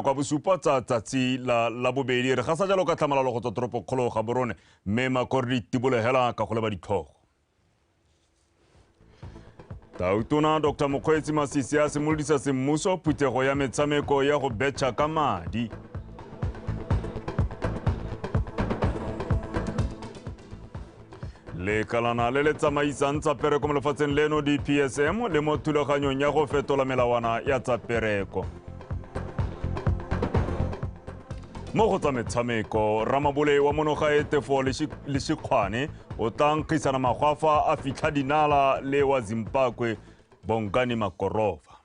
Kwa bosupa tsa tsatsi la labobedi re gasa jalo ka tlhamalalo go tswa toropokgolo Gaborone, mme makore di tibolegela ka go leba ditlhogo. Tautona Dr. Mokgweetsi Masisi a simolodisa semmuso phuthego ya metshameko ya go betšha ka madi. Lekalana le le tsamaisang tsa pereko mo lefatsheng leno DPSM le mo thulaganyong ya go fetola melawana ya tsa pereko. Mo go tsa metshameko, ramabole wa monogae Tefo Leshikgwane o tla nkgisana magwafa a fitlha dinala le wa Zimbabwe Bongani Makorova.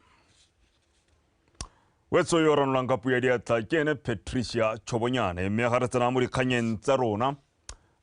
Wetso yo ranolang ka puo ya diatla ke ene Patricia Chobonyane, mme ga re tsena mo dikganyeng tsa rona.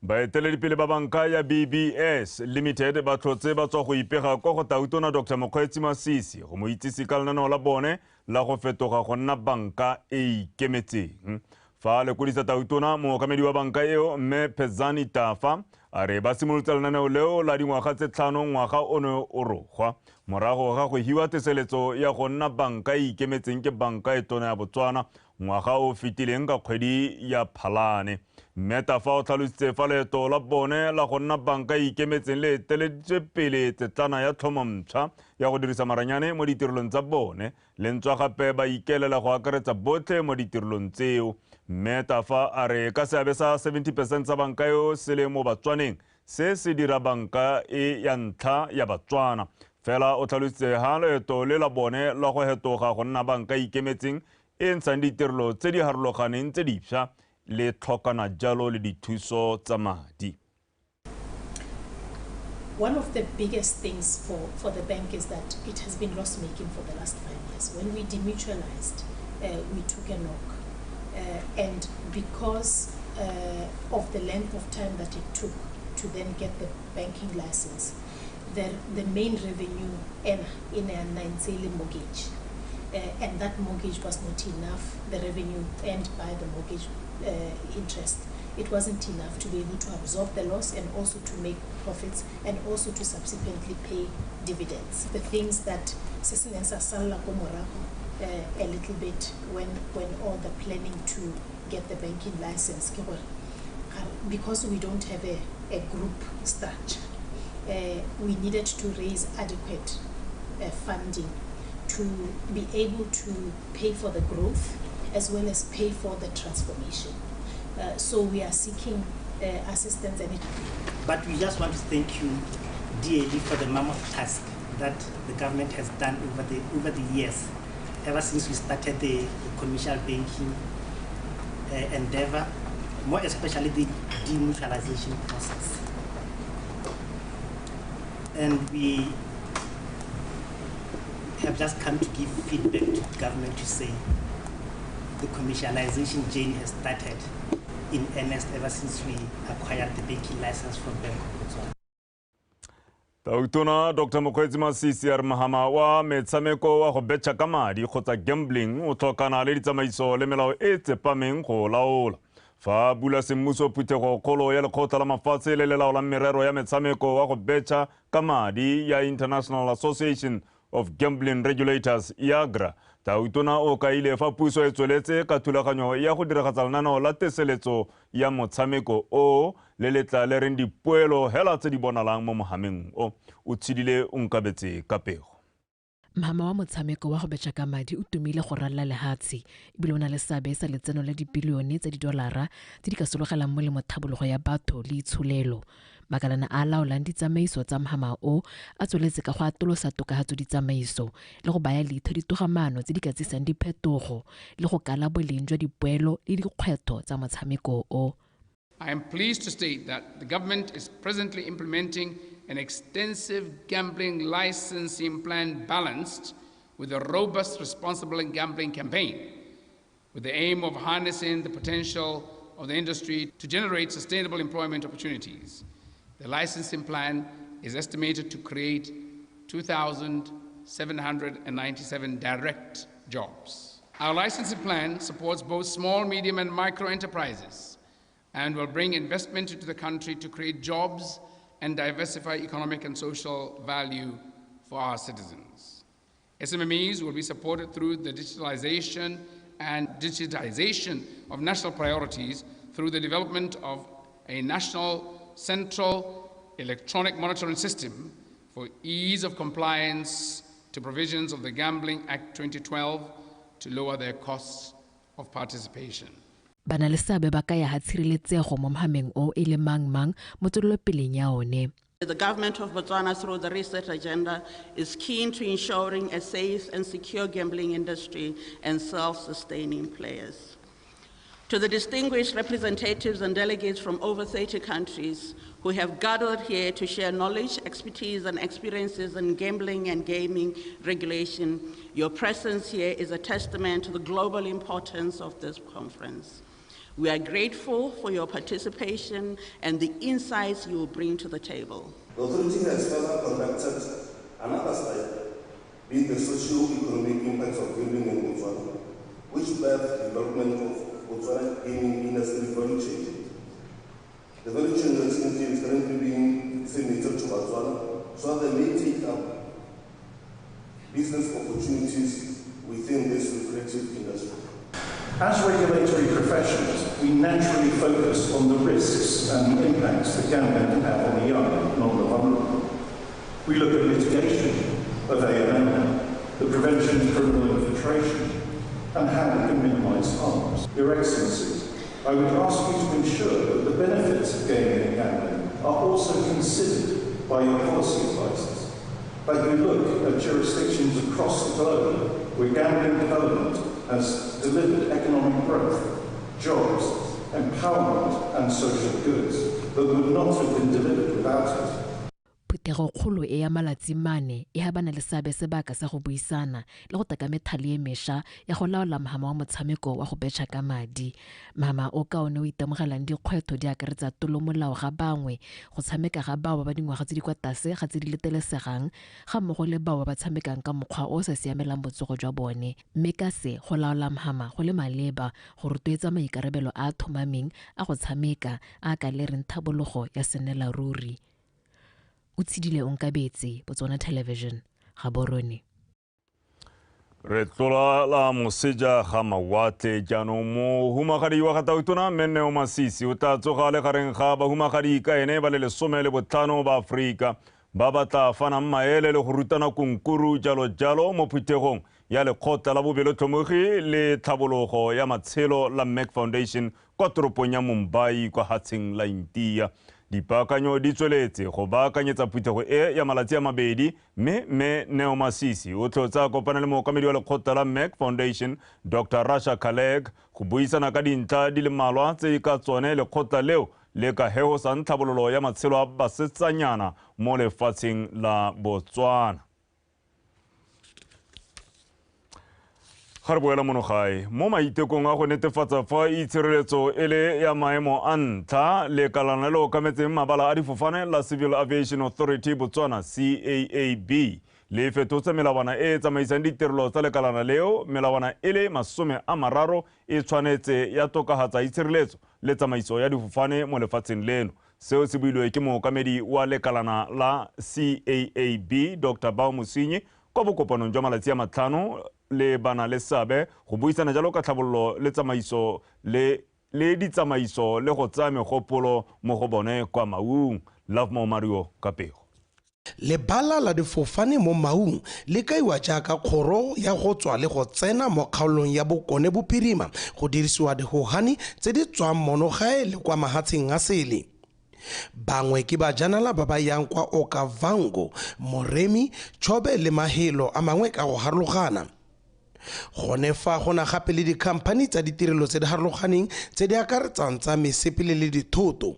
Baeteledipele ba banka ya BBS Limited ba tlhotse ba tswa go ipega kwa go Tautona Dr. Mokgweetsi Masisi go mo itsise ka lenaneo la bone la go fetoga go nna banka e ikemetseng. Fa lekodisa Tautona, mookamedi wa banka eo mme Phezani Tafa a re ba simolotse lenaneo leo la dingwaga tse 5 ngwaga o ne o rogwa morago ga go hiwa teseletso ya go nna banka e ikemetseng ke banka e tona ya Botswana ngwaga o fetileng ka kgwedi ya Phalane. Mme Tafa o tlhalositse fa leeto la bone la go nna banka e ikemetseng le eteleditswe pele tsetlana ya tlhomontšha ya go dirisa maranyane mo ditirelong tsa bone, le ntswa gape ba ikelela go akaretsa botlhe mo ditirelong tseo. Mme Tafa a re ka seabe sa 70% sa banka eo se le mo Batswaneng, se se dira banka e ya ntlha ya Batswana. Fela o tlhalositse ha leeto le la bone la go hetoga go nna banka e ikemetseng e ntshang ditirelo tse di harologaneng tse difsa le tlhokana jalo le dithuso tsa madi. One of the biggest things for the bank is that it has been loss-making for the last 5 years. When we demutualized, we took a knock. And because of the length of time that it took to then get the banking license, the main revenue earner in a 9 mortgage. And that mortgage was not enough, the revenue earned by the mortgage interest. It wasn't enough to be able to absorb the loss and also to make profits and also to subsequently pay dividends. The things that se se neng sa salla ko morago, a little bit when all the planning to get the banking license, ke gore, because we don't have a group structure, we needed to raise adequate funding to be able to pay for the growth as well as pay for the transformation. So we are seeking assistance. And it But we just want to thank you dearly for the mammoth task that the government has done over the years, ever since we started the commercial banking endeavor, more especially the demutualization process. And we have just come to give feedback to the government to say the commercialization journey has started in earnest ever since we acquired the banking license from Bank of Botswana. Tautona Dr. Mokgweetsi Masisi a re mohama wa metshameko wa go betšha ka madi kgotsa gambling o tlhokana le ditsamaiso le melao e tsepameng go laola. Fa bula semmuso phuthego kgolo ya lekgotla la mafatshe le le laolang merero ya metshameko wa go betšha ka madi ya International Association of Gambling Regulators IAGRA, Tautona o kaile fa puso e tsweletse ka thulaganyo ya go diragatsa lenaneo la teseletso ya motshameko o le letla le reng dipoelo hela tse di bonalang mo mohameng o. O tshedile o nkabetse ka pego. Mhama wa motshameko wa go betšha ka madi o tumile go ralala lehatshe, ebile o na le seabe sa letseno la dibilione tsa didolara tse di ka sologelang molemo tlhabologo ya batho le itsholelo. Makalana a laolang ditsamaiso tsa mhama o a tsweletse ka go atolosa tokafatso ditsamaiso le go baya leitlho ditogamaano tse di ka tsisang diphetogo le go kala boleng jwa dipoelo le dikgwetho tsa motshameko o. I am pleased to state that the government is presently implementing an extensive gambling licensing plan balanced with a robust responsible gambling campaign, with the aim of harnessing the potential of the industry to generate sustainable employment opportunities. The licensing plan is estimated to create 2,797 direct jobs. Our licensing plan supports both small, medium, and micro enterprises and will bring investment into the country to create jobs and diversify economic and social value for our citizens. SMMEs will be supported through the digitalization and digitization of national priorities through the development of a national central electronic monitoring system for ease of compliance to provisions of the Gambling Act 2012 to lower their costs of participation. Ba na le seabe ba kaya ha tshireletsego mo mhameng o e le mang-mang mo tswelelopeleng ya one. The government of Botswana, through the Reset Agenda, is keen to ensuring a safe and secure gambling industry and self-sustaining players. To the distinguished representatives and delegates from over 30 countries who have gathered here to share knowledge, expertise, and experiences in gambling and gaming regulation, your presence here is a testament to the global importance of this conference. We are grateful for your participation and the insights you will bring to the table. The authority has further conducted another study, being the socio-economic impacts of gambling in Botswana, which birthed development of Botswana gaming industry value chain. The value chain is currently being disseminated to Botswana so that they may take up business opportunities within this lucrative industry. As regulatory professionals, we naturally focus on the risks and the impacts that gambling can have on the young and on the vulnerable. We look at mitigation of AML, the prevention of criminal infiltration, and how we can minimise harms. Your Excellencies, I would ask you to ensure that the benefits of gaming and gambling are also considered by your policy advisors, that you look at jurisdictions across the globe where gambling development has delivered economic growth, jobs, empowerment and social goods that would not have been delivered without it. Phuthegokgolo e ya malatsi mane e ha bana le seabe sebaka sa go buisana le go taka methale e mešwa ya go laola mhama wa motshameko wa go betšha ka madi. Mhama o ka one o itemogelang dikgwetlho di akaretsa tolomolao ga bangwe, go tshameka ga bao ba ba dingwaga tse di kwa tlase ga tse di letelesegang, ga mmogo le bao ba ba tshamekang ka mokgwa o o sa siamelang botsogo jwa bone. Mme ka se go laola mhama go le maleba go rotloetsa maikarabelo a a tlhomameng a go tshameka a ka lereng thabologo ya senela ruri. O tshedile Onkabetse, Botswana Television, Gaborone. Re tlola la moseja ga mawatle jaanong. Mohumagadi wa ga Tautona Mme Neo Masisi o tla tsoga le gareng ga bahumagadi ka ene ba le 15 ba Aforika ba ba tla fanang maele le go rutana kunkuru jalo jalo mo phuthegong ya lekgotla la bobelotlhomogi le tlhabologo ya matshelo la Merck Foundation kwa toropong ya Mumbai kwa hatsheng la India. Dipaakanyo di tsweletse go baakanyetsa phuthego e ya malatsi a mabedi, mme Mme Neo Masisi o tlotsa kopana le mookamedi wa lekgotla la Merck Foundation Dr. Rasha Khaleg go buisana ka dintlha di le mmalwa tse ka tsone lekgotla leo le ka hehosang tlhabololo ya matshelo a basetsanyana mo lefatsheng la Botswana. Ga re boela mono gae mo maitekong a go netefatsa fa itshireletso e le ya maemo a ntlha, lekalana le okametseng mabala a difofane la Civil Aviation Authority Botswana CAAB le fetotse melawana e e tsamaisang ditirelo tsa lekalana leo. Melawana e le 30 e tshwanetse ya tokafatsa itshireletso le tsamaiso ya difofane mo lefatsheng leno. Seo se builwe ke mookamedi wa lekalana la CAAB Dr. Bao Mosenyi kwa bokopanong jwa malatsi a 5 le bana le seabe go buisana jalo ka tlhabololo le tsamaiso le ditsamaiso le go tsaya megopolo mo go bone kwa Maung. Lovemore Mario ka pego. Lebala la difofane mo Maung le kaiwa jaaka kgoro ya go tswa le go tsena mo kgaolong ya Bokone Bophirima go dirisiwa dihogane tse di tswang monogae le kwa mahatsheng a sele. Bangwe ke bajanala ba ba yang kwa Okavango, Moremi, Chobe le mahelo a mangwe ka go harologana. Gone fa go na gape le dikhamphani tsa ditirelo tse di harologaneng tse di akaretsang tsa mesepele le dithoto.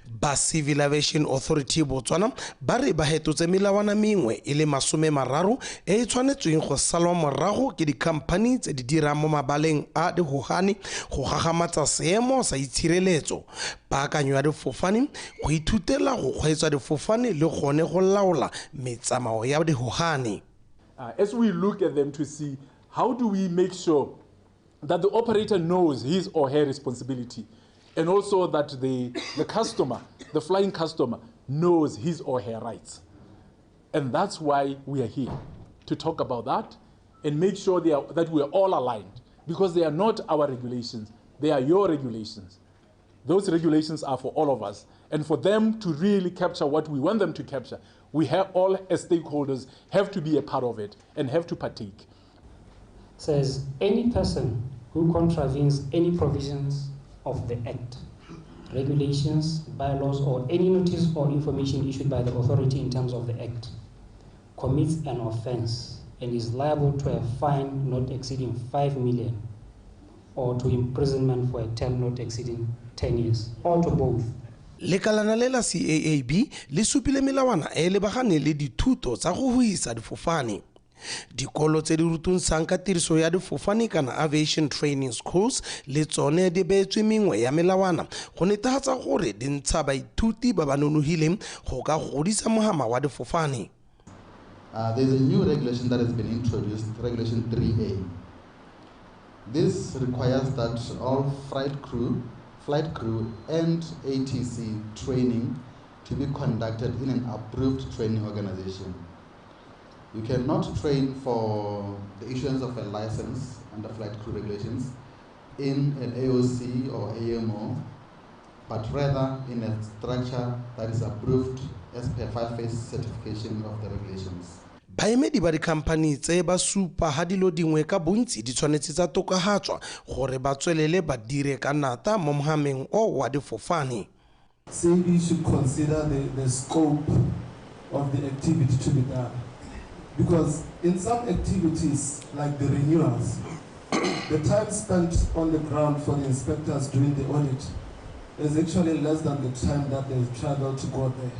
Ba Civil Aviation Authority Botswana ba re ba hetotse melawana mengwe e le 30 e e tshwanetsweng go salwa morago ke dikhamphani tse di dirang mo mabaleng a dihogane go gagamatsa seemo sa itshireletso, paakanyo ya difofane, go ithutela go kgweetsa difofane le gone go laola metsamao ya dihogane. As we look at them to see how do we make sure that the operator knows his or her responsibility, and also that the customer, the flying customer, knows his or her rights. And that's why we are here, to talk about that and make sure that we are all aligned. Because they are not our regulations, they are your regulations. Those regulations are for all of us. And for them to really capture what we want them to capture, we have all as stakeholders have to be a part of it and have to partake. Says any person who contravenes any provisions of the Act, regulations, bylaws, or any notice or information issued by the authority in terms of the Act, commits an offense and is liable to a fine not exceeding 5 million or to imprisonment for a term not exceeding 10 years, or to both. Lekalana le la CAAB le supile melawana e lebagane le dithuto tsa go huisa difofane. Dikolo tse di rutuntshang ka tiriso ya difofane kana aviation training schools le tsone di beetswe mengwe ya melawana go netefatsa gore di ntsha baithuti ba ba nonogileng go ka godisa mohama wa difofane. There's a new regulation that has been introduced, Regulation 3A. This requires that all flight crew and ATC training to be conducted in an approved training organization. You cannot train for the issuance of a license under flight crew regulations in an AOC or AMO, but rather in a structure that is approved as per 5-phase certification of the regulations. Baemedi ba dikhamphani tse ba supa ha dilo dingwe ka bontsi di tshwanetse tsa tokafatswa gore ba tswelele ba dire ka nata mo mohameng o wa difofane. CAB should consider the scope of the activity to be done. Because in some activities, like the renewals, the time spent on the ground for the inspectors doing the audit is actually less than the time that they travel to go there.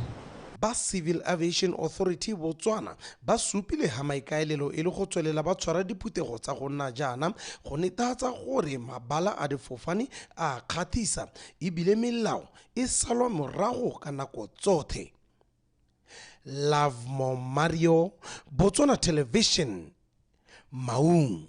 Ba Civil Aviation Authority Botswana ba supile ha maikaelelo e le go tswelela ba tshwara diphuthego tsa go nna jaana go netefatsa gore mabala a difofane a kgathisa ebile melao e salwa morago ka nako tsotlhe. Lovemore Mario, Botswana Television, Maung.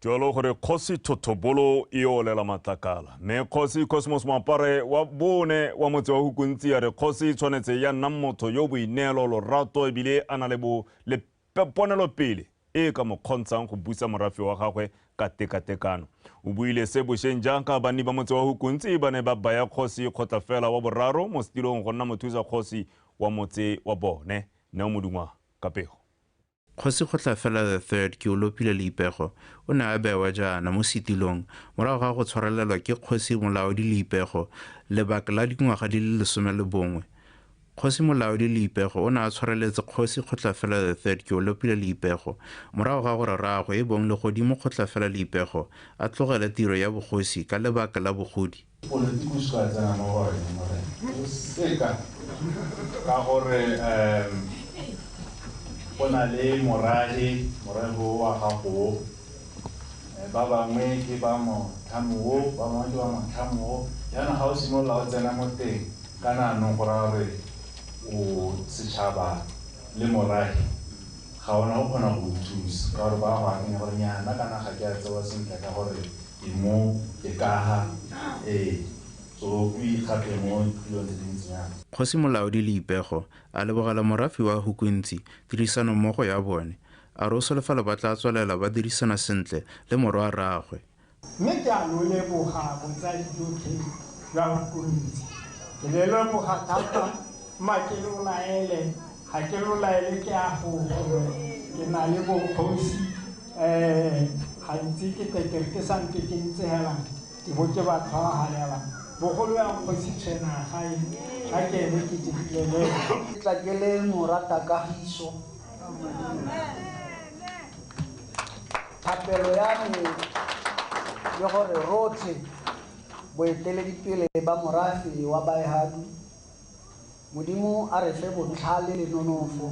Jalo gore kgosi Thotobolo e olela matlakala mme kgosi Cosmos Moapare wa bone wa motse wa Hukuntsi a re kgosi tshwanetse ya nna motho yo boineelo, lorato ebile a na le ponelopele e ka mo kgontshang go busa morafe wa gagwe ka tekatekano. O buile se bošeng jaaka banni ba motse wa Hukuntsi ba ne ba baya kgosi Kgotlafela wa boraro mo setilong go nna mothusa kgosi wa motse wa bone. Neo Modungwa ka pego. Kgosi Kgotlafela the Third ke o lopile Leipego o ne a bewa jaana mo setilong morago ga go tshwarelelwa ke kgosi Molaodi Leipego lebaka la dingwaga di le 11. Kgosi Molaodi Leipego o ne a tshwareletse kgosi Kgotlafela the Third ke o lopile Leipego morago ga gore rraagwe e bong Legodimo Kgotlafela Leipego a tlogele tiro ya bogosi ka lebaka la bogodi. Polotiki o seka tsena mo go wena morena, o seka ka gore go na le morahe wa gago, ba bangwe ke ba motlhamo o, ba bangwe ke ba motlhamo o. Jaanong ga o simolola o tsena mo teng kana anong go raya gore o setšhaba le morahe ga ona go kgona go thusa ka gore ba go akanya gore nyana kana ga ke a tsewa sentle ka gore ke mo ke kaga so o ikgape mo dilong tse dintsinyana. Kgosi Molaodi Leipego a lebogela morafe wa Hukuntsi tirisanommogo ya bone, a re o solofela ba tla tswelela ba dirisana sentle le morwa rraagwe. Mme ke a lo leboga botsadi jotlhe jwa Hukuntsi, ke le leboga thata mma ke lo laele, ga ke lo laele ke a go ke na le bokgosi gantsi ke tle ke re ke santse ke ntse hela ke bo ke ba tlhwagalela bogolo ya kgosi tshwena gae ga ke ene ke dirile le ke tla ke le morata kagiso. Thapelo ya me ke gore rotlhe boeteledipele ba morafe wa Baehadu, Modimo a re fe botlhale le nonofo,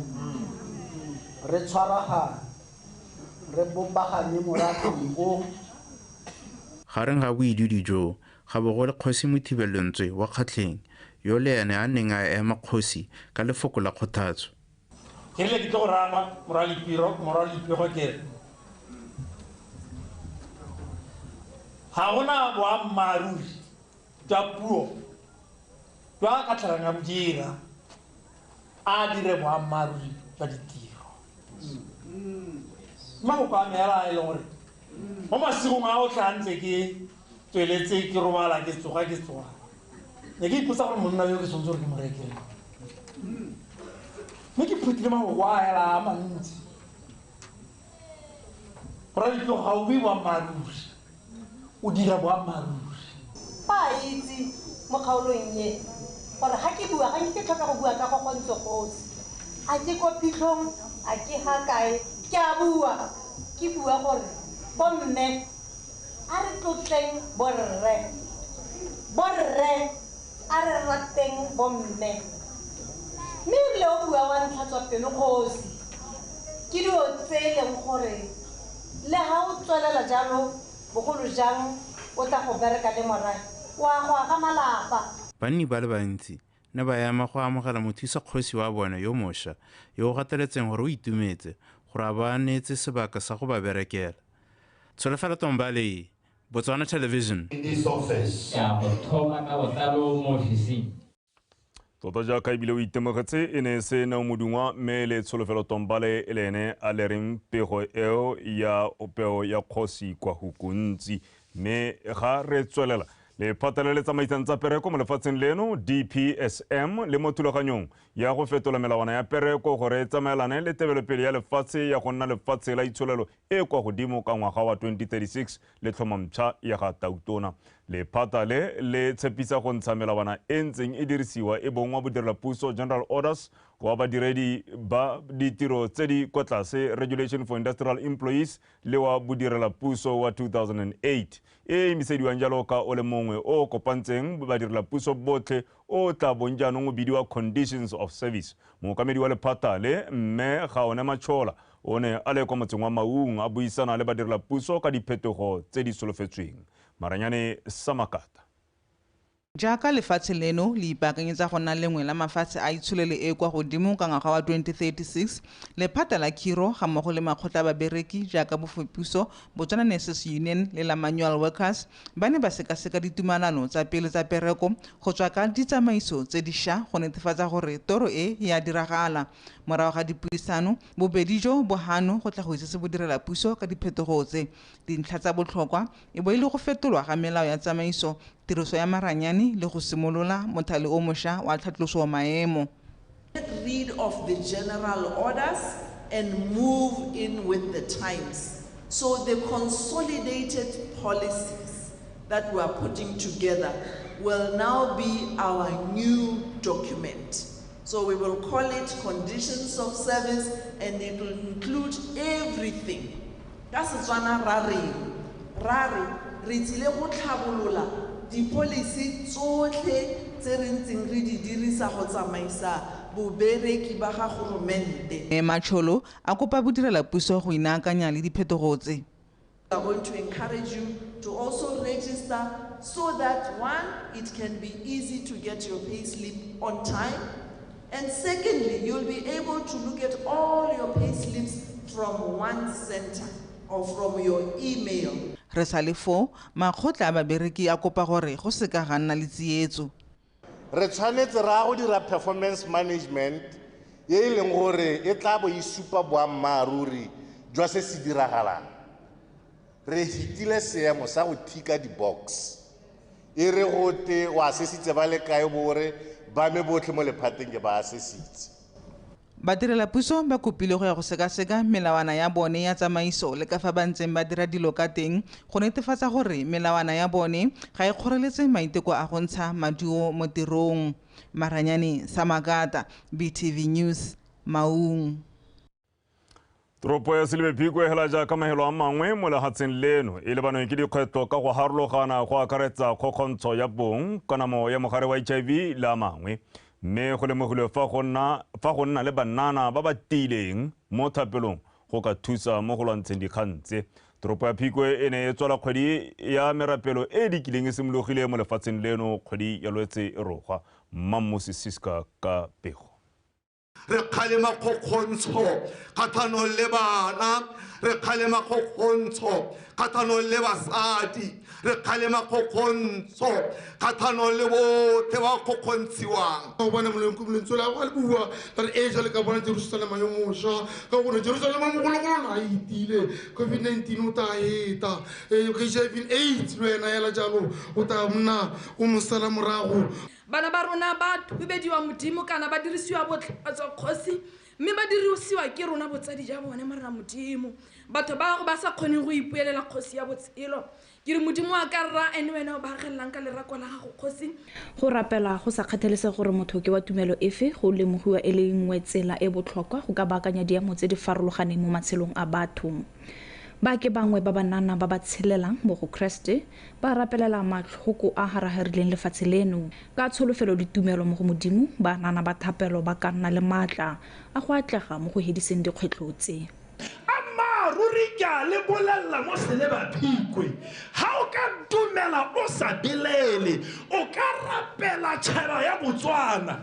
re tshwaragane, re bopagane morafe o. Gareng ga boidiidi joo ga bo go le kgosi Mothibelentswe wa Kgatleng yo le ene a neng a ema kgosi ka lefoko la kgothatso. Ke rile ke tlo go rama morwa Leipego ke re ga gona boammaaruri jwa puo jwa ka tlhagang a bo dira, a dire boammaaruri jwa ditiro. Mafoko a me hela a e leng gore Mo masigong a o tla ntse ke tsweletse ke robala ke tsoga ke tsoga. Ne ke ipotsa gore monna yo ke tshwanetse gore ke mo rekele. Mme ke phuthile mafoko a hela a mantsi. Morwa ga o bue boammaaruri, o dira boammaaruri. Ba itse mo kgaolong e gore ga ke bua ga nke ke tlhoka go bua ka go gontse gosi. A ke ko phitlhong, a ke ga kae, ke a bua. Ke bua gore bomme a re tlotleng borre. Borre a re rateng bomme. Mme ebile o bua wa ntlhatswa pelo kgosi. Ke dilo tse e leng gore le ha o tswelela jalo bogolo jang o tla go bereka le morae wa go aga malapa. Banni ba le bantsi ne ba ema go amogela mothusa kgosi wa bone yo mošwa yo o gateletseng gore o itumetse gore a ba neetse sebaka sa go ba berekela. Tsholofelo Tombale, Botswana Television. Tota jaaka ebile o itemogetse e ne se ne o modungwa mme le Tsholofelo Tombale e le ene a lereng pego eo ya peo ya kgosi kwa Hukuntsi. Mme ga re tswelela lephata le le tsamaisang tsa pereko mo lefatsheng leno DPSM le mo thulaganyong ya go fetola melawana ya pereko gore e tsamaelane le tebelopele ya lefatshe ya go nna lefatshe la itsholelo e kwa godimo ka ngwaga wa 2036 le tlhomamtšha ya ga Tautona. Lephata le le tshepisa go ntsha melawana e ntseng e dirisiwa e bong wa bodirelapuso General Orders wa badiredi ba ditiro tse di kwa tlase Regulation for Industrial Employees le wa bodirelapuso wa 2008 e emisediwang jalo ka o le mongwe o kopantseng badirelapuso botlhe o tla bong jaanong o bidiwa Conditions of Service. Mookamedi wa lephata le mme Gaone Machola o ne a le kwa motseng wa Maung a buisana le badirelapuso ka diphetogo tse di solofetsweng. Maranyane Samakata. Jaaka lefatshe leno le ipaakanyetsa go nna lengwe la mafatshe a itsholelo e kwa godimo ka ngwaga wa 2036, lephata la khiro ga mmogo le makgotla a babereki jaaka bofepuso, Botswana Nurses Union le la Manual Workers ba ne ba sekaseka ditumalano tsa pele tsa pereko go tswa ka ditsamaiso tse dišwa go netefatsa gore toro e ya diragala. Morago ga dipuisano, bobedi jo bo hano go tla go itsese bodirelapuso ka diphetogo tse. Dintlha tsa botlhokwa e bo e le go fetolwa ga melao ya tsamaiso, tiriso ya maranyane le go simolola mothale o mošwa wa tlhatloso maemo. Get rid of the general orders and move in with the times. So the consolidated policies that we are putting together will now be our new document. So we will call it conditions of service, and it will include everything. Ka Setswana ra re re tsile go tlhabolola di-policy tsotlhe tse re ntseng re di dirisa go tsamaisa bobereki ba ga goromente. Macholo a kopa bodirelapuso go inaakanya le diphetogo tse. We are going to encourage you to also register so that, one, it can be easy to get your pay slip on time, and secondly, you'll be able to look at all your pay slips from one center or from your email. Re sa le foo, makgotla a babereki a kopa gore go seka ga nna le tsietso. Re tshwanetse ra go dira performance management e e leng gore e tla bo e supa boammaaruri jwa se se diragalang. Re fetile seemo sa go thika di-box. E re gote o assessitse ba le kae bo re ba me botlhe mo lephateng ke ba assessitse. Badirelapuso ba kopile go ya go sekaseka melawana ya bone ya tsamaiso le ka fa ba ntseng ba dira dilo ka teng go netefatsa gore melawana ya bone ga e kgoreletse maiteko a go ntsha maduo mo tirong. Maranyane Samakata, BTV News, Maung. Toropo ya Selebi Phikwe hela jaaka mahelo a mangwe mo lefatsheng leno e lebanwe ke dikgwetlho ka go harologana go akaretsa kgokgontsho ya bong, kanamo ya mogare wa HIV le a mangwe. Mme go lemogilwe fa go nna le banana ba ba tiileng mo thapelong go ka thusa mo go lwantsheng dikgang tse. Toropo ya Phikwe e ne e tswala kgwedi ya merapelo e dikileng e simologile mo lefatsheng leno kgwedi ya Lwetse e rogwa. Mmamosi Siska ka pego. Re kgalema kgokgontsho kgatlhanong le bana, re kgalema kgokgontsho kgatlhanong le basadi, re kgalema kgokgontsho kgatlhanong le botlhe ba kgokgontshiwang. O bone lentswe la go le bua la re e jale ka bona Jerusalema yo mošwa, ka gore Jerusalema mogologolo na itile COVID-19 o ta eta, HIV AIDS le wena hela jalo o ta nna o mosala morago. Bana ba rona ba thubediwa modimo kana ba dirisiwa botlhatswa kgosi, mme ba dirisiwa ke rona botsadi ja bone morena modimo. Batho ba go ba sa kgoneng go ipuelela kgosi ya botshelo, ke re modimo a ka rra ene wena o ba agellang ka lerako la gago kgosi. Go rapela go sa kgathalesege gore motho ke wa tumelo efe go lemogiwa e le nngwe tsela e botlhokwa go ka baakanya diemo tse di farologaneng mo matshelong a batho. Ba ke bangwe ba banana ba ba tshelelang mo go Kreste ba rapelela matlhoko a haraharileng lefatshe leno. Ka tsholofelo le tumelo mo go Modimo, banana ba thapelo ba ka nna le maatla a go atlega mo go hediseng dikgwetlho tse. Ammaaruri ke a le bolelela mo Selebaphikwe, ha o ka dumela o sa belele, o ka rapela tšhaba ya Botswana,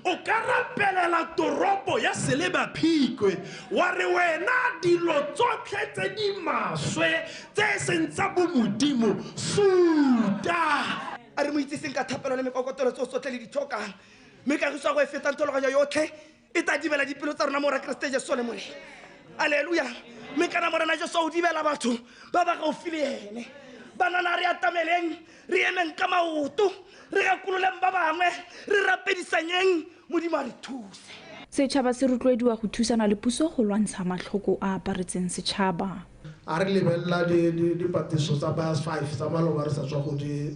o ka rapelela toropo ya Selebaphikwe, wa re wena dilo tsotlhe tse di maswe tse e seng tsa bomodimo suta. A re mo itseseng ka thapelo le mekokotelo tseo tsotlhe le di tlhokang, mme kagiso ya go e fetang tlhaloganyo yotlhe e tla dibela dipelo tsa rona mo ra Keresete Jesu le Morena. Alleluia. Mme kana Morena Jesu o dibela batho ba ba gaufi le ene. Banana re atameleng, re emeng ka maoto, re gakololeng ba bangwe, re rapedisanyeng, Modimo a re thuse. Setšhaba se rotloediwa go thusana le puso go lwantsha matlhoko a aparetseng setšhaba. A re lebelela dipatlisiso tsa Bias 5 tsa maloba re sa tswa go di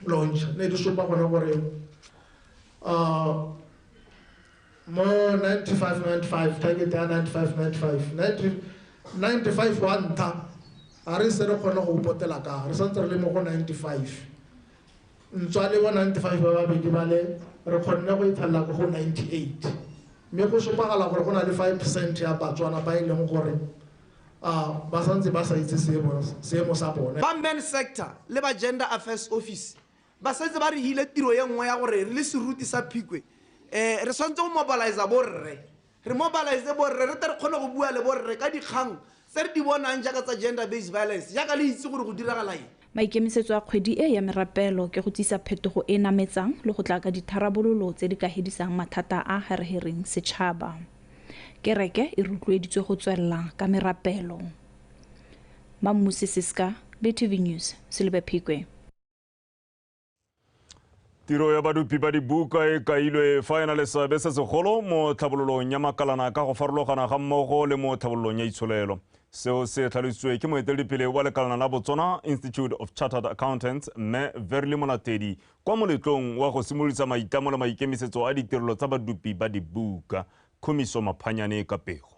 launch, ne di supa gone gore mo 95-95, target ya 95-95, 95 wa ntlha a re se re kgone go potela ka re santse re le mo go 95. Ntswa le bo 95 ba babedi ba le re kgonne go itlhelela ko go 98, mme go supagala gore go na le 5% ya Batswana ba e leng gore ba santse ba sa itse seemo sa bone. Ba men sector le ba gender affairs office ba santse ba re hile tiro ye nngwe ya gore re le seruti sa Phikwe, re tshwanetse go mobilize borre, re mobilize borre re tle re kgone go bua le borre ka dikgang tse re di bonang jaaka tsa gender based violence, jaaka le itse gore go diragala eng. Maikemisetso a kgwedi e ya merapelo ke go tsisa phetogo e nametsang le go tla ka ditharabololo tse di ka hedisang mathata a harehereng setšhaba. Kereke e rotloeditswe go tswelela ka merapelo. Mammusi Siska, BTV News, Selebaphikwe. Tiro ya badupi ba dibuka e kailwe fa e na le seabe se segolo mo tlhabololong ya makalana ka go farologana ga mmogo le mo tlhabololong ya itsholelo. Seo se tlhalositswe ke moeteledipele wa lekalana la Botswana Institute of Chartered Accountants mme Verily Molatedi kwa moletlong wa go simolodisa maitlamo le maikemisetso a ditirelo tsa badupi ba dibuka. Khumiso Maphanyane ka pego.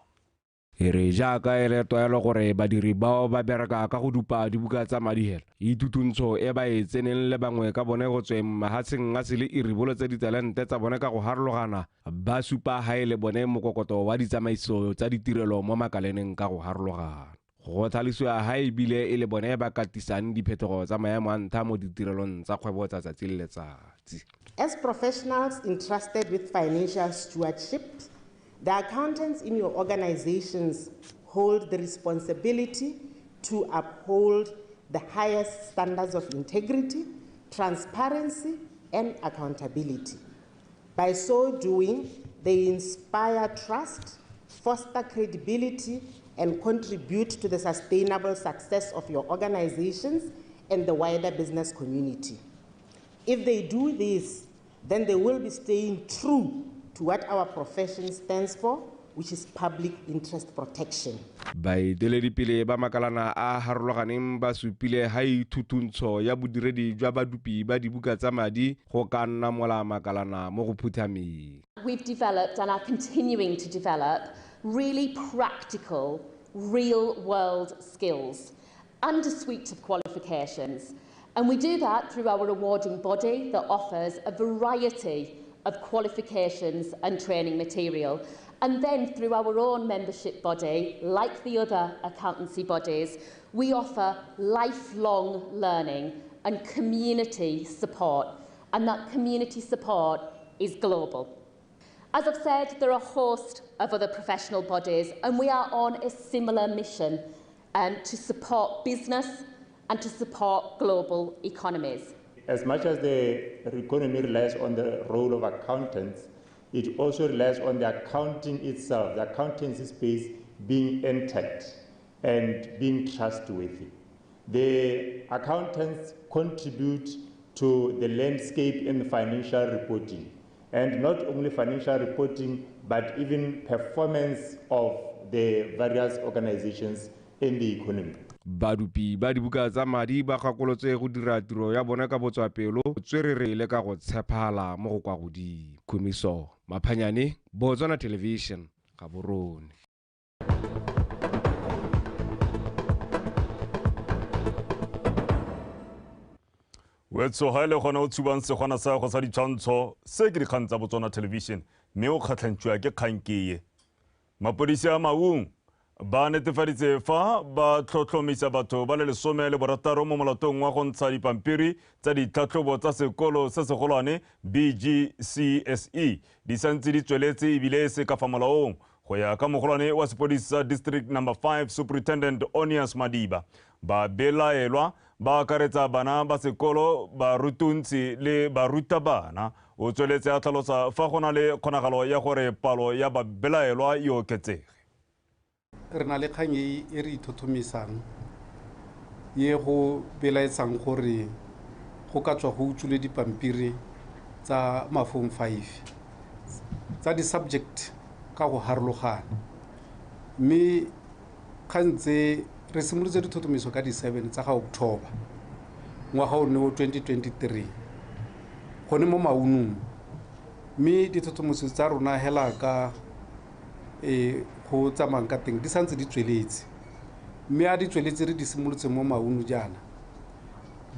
E re jaaka e le tlwaelo gore badiri bao ba bereka ka go dupa dibuka tsa madi hela, ithutuntsho e ba e tseneng le bangwe ka bone go tsweng mahatsheng a sele e ribolotse ditalente tsa bone ka go harologana, ba supa ha e le bone mokokoto wa ditsamaiso tsa ditirelo mo makaleneng ka go harologana. Go tlhalosiwa ha ebile e le bone ba katisang diphetogo tsa maemo a ntlha mo ditirelong tsa kgwebo tsa tsatsi le letsatsi. As professionals entrusted with financial stewardship, the accountants in your organizations hold the responsibility to uphold the highest standards of integrity, transparency, and accountability. By so doing, they inspire trust, foster credibility, and contribute to the sustainable success of your organizations and the wider business community. If they do this, then they will be staying true to what our profession stands for, which is public interest protection. Baeteledipele ba makalana a harologaneng ba supile ha ithutuntsho ya bodiredi jwa badupi ba dibuka tsa madi go ka nna mola makalana mo go phuthameng. We've developed and are continuing to develop really practical, real-world skills and a suite of qualifications. And we do that through our awarding body that offers a variety of qualifications and training material. And then through our own membership body, like the other accountancy bodies, we offer lifelong learning and community support. And that community support is global. As I've said, there are a host of other professional bodies, and we are on a similar mission to support business and to support global economies. As much as the economy relies on the role of accountants, it also relies on the accounting itself, the accountancy space being intact and being trustworthy. The accountants contribute to the landscape in financial reporting, and not only financial reporting, but even performance of the various organizations in the economy. Badupi ba dibuka tsa madi ba gakolotswe go dira tiro ya bona ka botswapelo, tswerere le ka go tshepala mo go kwa godimo. Khumiso Maphanyane, Botswana Television, Gaborone. Wetso ga e le gona o tshubang segwana sa go sa ditshwantsho se ke dikgang tsa Botswana Television, mme o kgatlhantshiwa ke kgang ke. Mapodisi a Maung ba netefaditse fa ba tlhotlhomisa batho ba le 16 mo molatong wa go ntsha dipampiri tsa ditlhatlhobo tsa sekolo se segolwane BGCSE di santse di tsweletse ebile e se ka fa molaong. Go ya ka mogolwane wa sepodisi sa District Number 5 Superintendent Onias Madiba, ba belaelwa ba akaretsa bana ba sekolo, barutuntsi le barutabana. O tsweletse a tlhalosa fa go na le kgonagalo ya gore palo ya babelaelwa e oketsege. Re na le kgang e e re ithothomisang ye go belaetsang gore go ka tswa go utswile dipampiri tsa mafong 5 tsa di-subject ka go harologana, mme kgang tse re simolotse dithothomiso ka di-7 tsa ga October ngwaga o ne o 2023 gone mo Maunung, mme dithothomiso tsa rona hela ka go tsamayang ka teng di santse di tsweletse, mme a di tsweletse re di simolotse mo Maunu jaana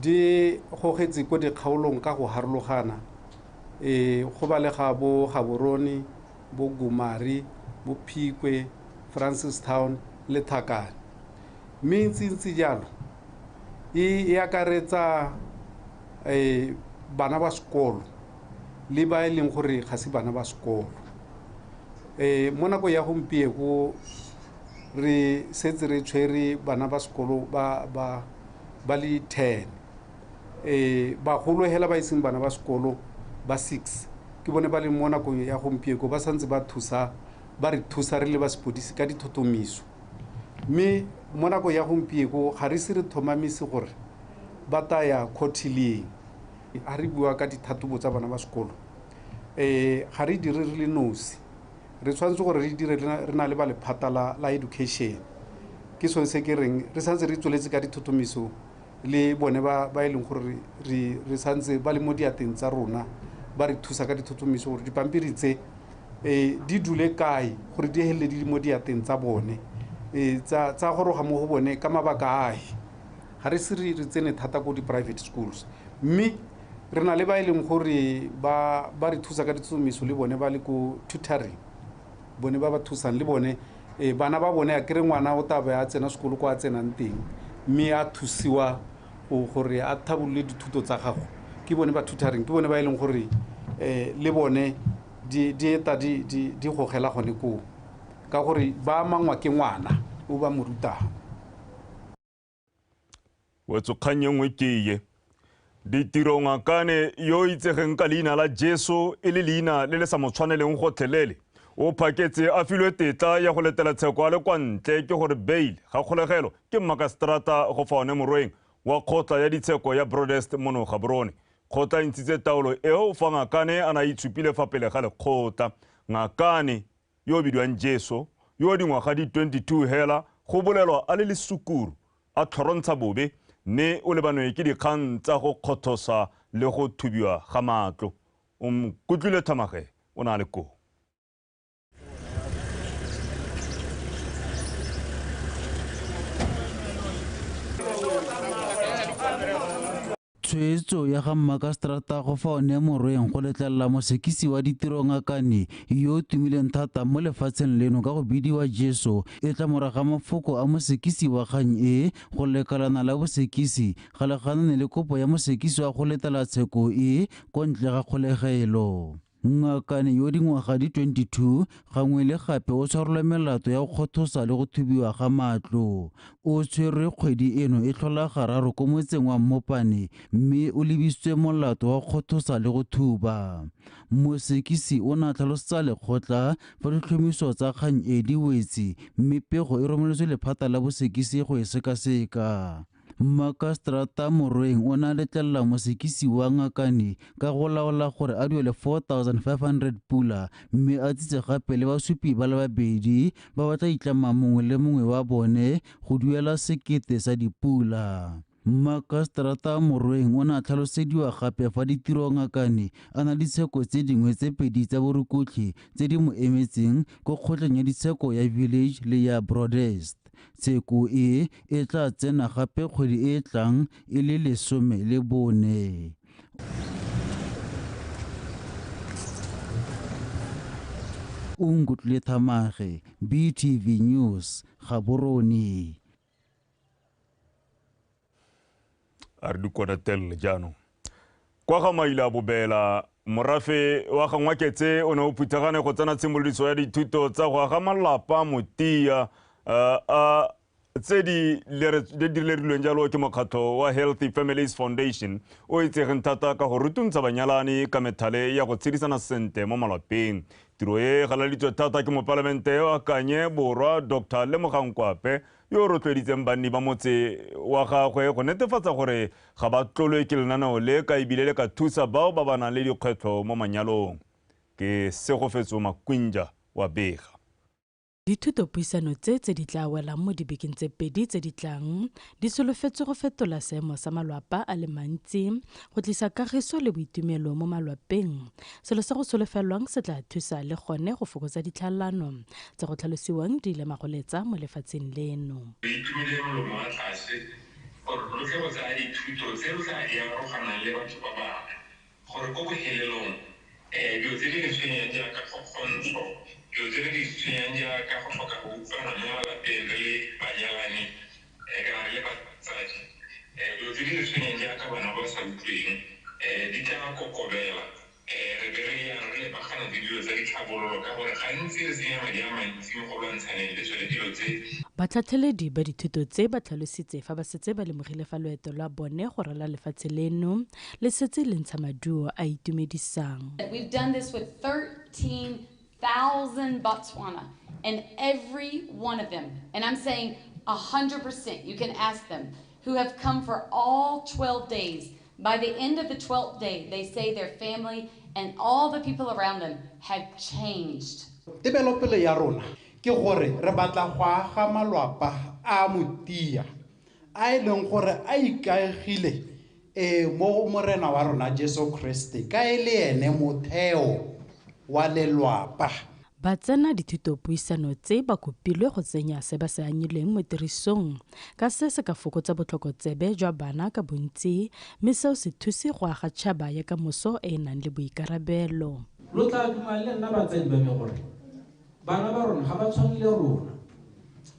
di gogetse ko dikgaolong ka go harologana, go balega bo Gaborone, bo Gumari, bo Phikwe, Francistown le Thakane. Mme ntsi-ntsi jalo e akaretsa bana ba sekolo le ba e leng gore ga se bana ba sekolo. Mo nako ya gompieko re setse re tshwere bana ba sekolo ba le 10, bagolo hela ba iseng bana ba sekolo ba 6 ke bone ba leng mo nakong ya gompieko ba santse ba thusa, ba re thusa re le ba sepodisi ka dithothomiso. Mme mo nako ya gompieko ga re se re tlhomamise gore ba taya court-leng. Ha re bua ka dithathobo tsa bana ba sekolo, ga re dire re le nosi, re tshwanetse gore re dire re na le ba lephata la education. Ke sone se ke reng re santse re tsweletse ka dithothomiso le bone ba e leng gore re santse ba le mo diateng tsa rona, ba re thusa ka dithothomiso gore dipampiri tse di dule kae gore di helele di le mo diateng tsa bone, tsa goroga mo go bone ka mabaka ahe. Ga re se re tsene thata ko di-private schools, mme re na le ba e leng gore ba re thusa ka dithothomiso le bone ba le ko tutoring, bone ba ba thusang le bone bana ba bone. A kere ngwana o tla be a tsena sekolo kwa a tsenang teng, mme a thusiwa gore a thabolole dithuto tsa gago ke bone ba tutoring, ke bone ba e leng gore le bone di eta di gogela gone koo, ka gore ba amangwa ke ngwana o ba mo rutang. Wetso kgang e nngwe ke ye. Ditiro Ngakane yo itsegeng ka leina la Jesu e le leina le le sa mo tshwaneleng gotlhelele, o phaketse a filwe tetla ya go letela tsheko a le kwa ntle ke gore bail ga kgolegelo ke mmakaseterata go fa one Morweng wa kgotla ya ditsheko ya Broadest mono Gaborone. Kgotla e ntshitse taolo eo fa Ngakane a na a itshupile fa pele ga lekgotla. Ngakane yo o bidiwang Jesu yo dingwaga di 22 hela go bolelwa a le lesukuru a tlhorontsha bobe, mme o lebanwe ke dikgang tsa go kgothosa le go thubiwa ga matlo. O nkutlwile Thamage o na le koo. Tshwetso ya ga mmakaseterata go fa one Morweng go letlelela mosekisi wa ditiro Ngakane yo o tumileng thata mo lefatsheng leno ka go bidiwa Jesu e tla morago ga mafoko a mosekisi wa kgang e go lekalana la bosekisi ga le ganane le kopo ya mosekisi wa go letela tsheko e ko ntle ga kgolegelo. Ngakane yo dingwaga di 22 gangwe le gape o tshwarelwa melato ya go kgothosa le go thubiwa ga matlo. O tshwerwe kgwedi eno e tlhola gararo ko motseng wa Mmopane mme o lebisitswe molato wa go kgothosa le go thuba. Mosekisi o ne a tlhalosetsa lekgotla fa ditlhomiso tsa kgang e di wetse mme pego e romeletswe lephata la bosekisi go e sekaseka. Makaseterata Morweng o ne a letlelela mosekisi wa Ngakane ka go laola gore a duele 4500 pula mme a tsitse gape le basupi ba le babedi ba ba tla itlamang mongwe le mongwe wa bone go duela 1000 sa dipula. Makaseterata Morweng o ne a tlhalosediwa gape fa ditiro Ngakane a na le ditsheko tse dingwe tse pedi tsa borukutlhi tse di mo emetseng ko kgotleng ya ditsheko ya Village le ya Broadest. Tsheko e e tla tsena gape kgwedi e e tlang e le 14. Onkutlwile Thamage, BTV News, Gaborone. A re dikonatelele jaanong. Kwa ga Maila Bobela, morafe wa ga Ngwaketse o ne o phuthagane go tsena tshimolodiso ya dithuto tsa go aga malapa motia a tse di lerilweng jalo ke mokgatlho wa Healthy Families Foundation o itsegeng thata ka go rutuntsha banyalani ka methale ya go tshedisana sentle mo malapeng. Tiro e galaditswe thata ke mopalamente wa Kanye Borwa Dr. Lemogang Kwape yo o rotloeditseng banni ba motse wa gagwe go netefatsa gore ga ba tlolwe ke lenaneo le ka ebile le ka thusa bao ba ba nang le dikgwetlho mo manyalong. Ke Segofetso Makwinja wa bega. Dithutopuisano tse tse di tla welang mo dibekeng tse pedi tse di tlang di solofetswe go fetola seemo sa malwapa a le mantsi go tlisa kagiso le boitumelo mo malwapeng. Selo se go solofelwang se tla thusa le gone go fokotsa ditlhalano tse go tlhalosiwang di ile magoletsa mo lefatsheng leno. Re itumele molomo wa tlase gore re tle go tsaya dithuto tse re tla di aroganang le batho ba bangwe gore ko bohelelong dilo tse di re tshwenyang jaaka kgokgontsho, dilo tse di tshwenyang jaaka go tlhoka go utlwana mo malapeng re le banyalani kana re le batsadi, dilo tse di re tshwenyang jaaka bana ba sa utlweng di tla kokobela. Re be re yang re lebagana le dilo tsa ditlhabololo ka gore gantsi re senya madi a mantsi mo go lwantshaneng le tsone dilo tse. Batlhatlheledi ba dithuto tse ba tlhalositse fa ba setse ba lemogile fa loeto lwa bone go rala lefatshe leno le setse le ntsha maduo a itumedisang. We've done this with 13,000 Botswana, and every one of them, and I'm saying 100%, you can ask them, who have come for all 12 days. By the end of the 12th day, they say their family and all the people around them have changed. Tebelopele ya rona ke gore re batla go aga malwapa a motia a e leng gore a ikaegile mo morena wa rona Jesu Kriste ka e le ene motheo wa lelwapa. Ba tsena dithutopuisano tse ba kopilwe go tsenya se ba se anyileng mo tirisong ka se se ka fokotsa botlhokotsebe jwa bana ka bontsi mme seo se thuse go aga tšhaba ya kamoso e e nang le boikarabelo. Lo tla dumela le nna batsadi ba me gore bana ba rona ga ba tshwane le rona.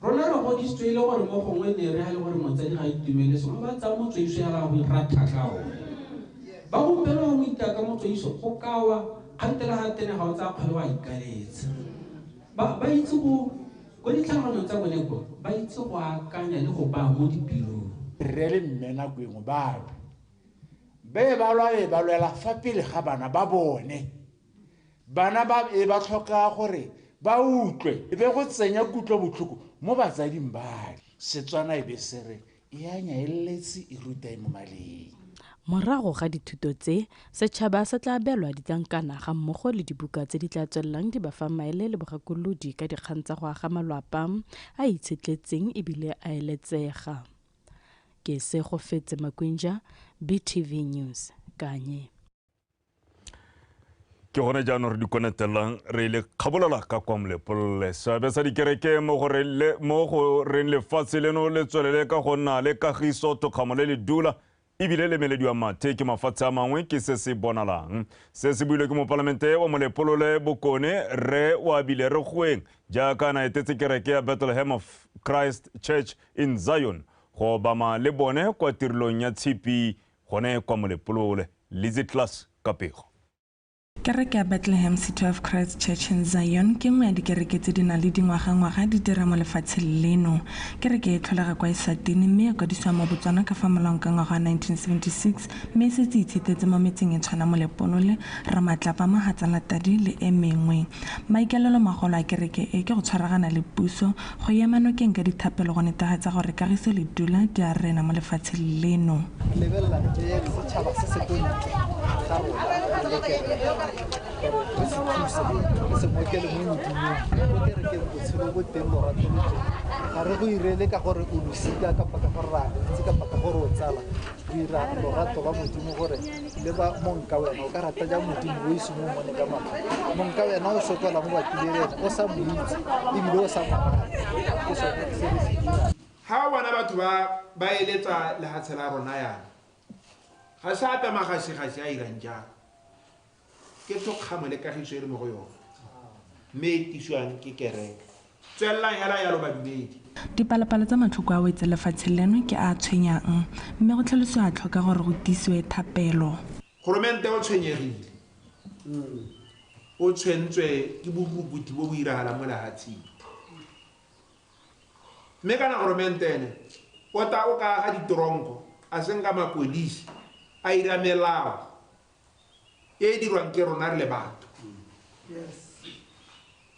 Rona re godisitswe e le gore mo gongwe ne re ga le gore motsadi ga itumele sengwe ba tsaya motswaiso ya gagwe ra thaka ona. Ba gompieno ga mo itaka motswaiso go kawa kgantele ga tene ga o tsaya kgwele wa ikaletse. Ba itse go ko ditlhaloganyo tsa bone ko ba itse go akanya le go baya mo dipilong. Rre le mme nako engwe ba lwa. Be ba lwa be ba lwela fa pele ga bana ba bone. Bana ba e ba tlhoka gore ba utlwe e be go tsenya kutlobotlhoko mo batsading ba. Setswana e be se re e anya e letse e ruta e mo maleng. Morago ga dithuto tse, setšhaba se tla abelwa ditlankana ga mmogo le dibuka tse di tla tswelelang di ba fa maele le bogakolodi ka dikgang tsa go aga malwapa a itshetletseng ebile a eletsega. Ke Segofetse Makwinja, BTV News, Kanye. Ke gone jaanong re di konetelang re ile kgabolola ka kwa Molepolole. Seabe sa dikereke mo go reng lefatshe leno le tswelele ka go nna le kagiso, tokgamo le ledula ebile le melediwa mathe ke mafatshe a mangwe ke se se bonalang. Se se builwe ke mopalamente wa Molepolole Bokone Rre Oabile Regoeng jaaka na etetse kereke ya Bethlehem of Christ Church in Zion go obama le bone kwa tirelong ya tshipi gone kwa Molepolole. Lizzy Class ka pego. Kereke ya Bethlehem City of Christ Church in Zion ke nngwe ya dikereke tse di nang le dingwagangwaga di dira mo lefatsheng leno. Kereke e tlholega kwa Eswatini mme ya kwadisiwa mo Botswana ka fa molaong ka ngwaga wa 1976 mme e setse e itshetetse mo metseng e tshwana Molepolole, Ramatlapa, Mahatsalatadi le e mengwe. Maikaelelo magolo a kereke e ke go tshwaragana le puso go ema nokeng ka dithapelo go netefatsa gore kagiso le dula di a rena mo lefatsheng leno. Lebelela le setšhaba se se ko ntle ga rona le kereke gore re se thuse re se ngokele mo Modimong. Mo kerekeng botshelo bo teng, lorato lo teng. Ga re go irele ka gore o losika kapa ka gore re a itse kapa ka gore o tsala. Re ira lorato lwa Modimo gore le ba monka wena o ka rata jang Modimo o ise mo mmone ka matlho. Monka wena o sokola mo bapile le ene o sa mo itse ebile o sa mo rate. Ke sone se re se dirang. Ga o bona batho ba eletsa lehatshe la rona yana, ga se ape magasigasi a irang jalo. Ke thokgamo le kagiso e le mo go yone, mme e tisiwang ke kereke. Tswelelang hela yalo badumedi. Dipalopalo tsa matlhoko a wetse lefatshe leno ke a a tshwenyang, mme go tlhalosiwa a tlhoka gore go tiisiwe thapelo. Goromente o tshwenyegile, o tshwentswe ke borukuthi bo bo iragalang mo lehatsheng. Mme kana goromente ene o ta o ka aga ditoronko a seng ka mapodisi a ira melao e e dirwang ke rona re le batho.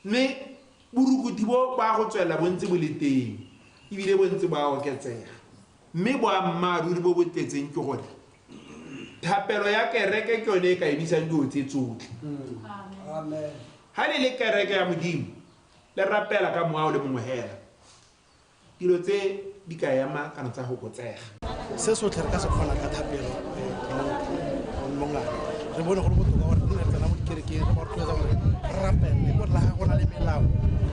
Mme borukuthi bo ba go tswelela bo ntse bo le teng ebile bo ntse bo a oketsega. Mme boammaaruri bo bo tletseng ke gore thapelo ya kereke ke yone e ka emisang dilo tse tsotlhe. Ha le le kereke ya Modimo le rapela ka moya o le mongwe hela, dilo tse di ka ema kana tsa fokotsega. Se sotlhe re ka se kgona ka thapelo mongane. Re bone gore botoka gore re tsena mo dikerekeng re ba rotloetsa gore re rapele gore la ga go na le melao